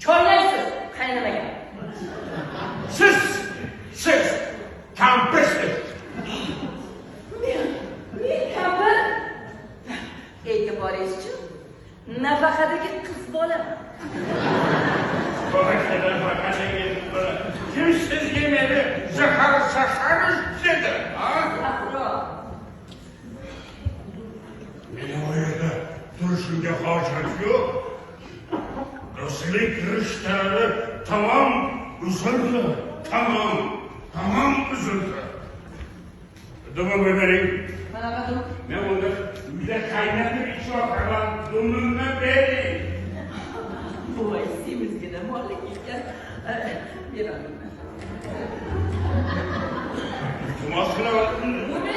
Choylaysiz, qaynamagan. Siz, siz kampirsiz. Men kampir? E'tiboringizchi, nafaqadagi qiz bola. Kim sizga meni zahar saharish dedi, ha? Zahro. Meni o yerda turishimga hojat yo'q. Do'stlik rishtalari tamom uzildi, tamom, tamom uzildi. Dumimni bering. Qanaqa dum? Men unda uyda qaynatib ichyapman. Dumimni bering. Voy, semizgina mollik ekan. Beraman. Iltimos qilaman.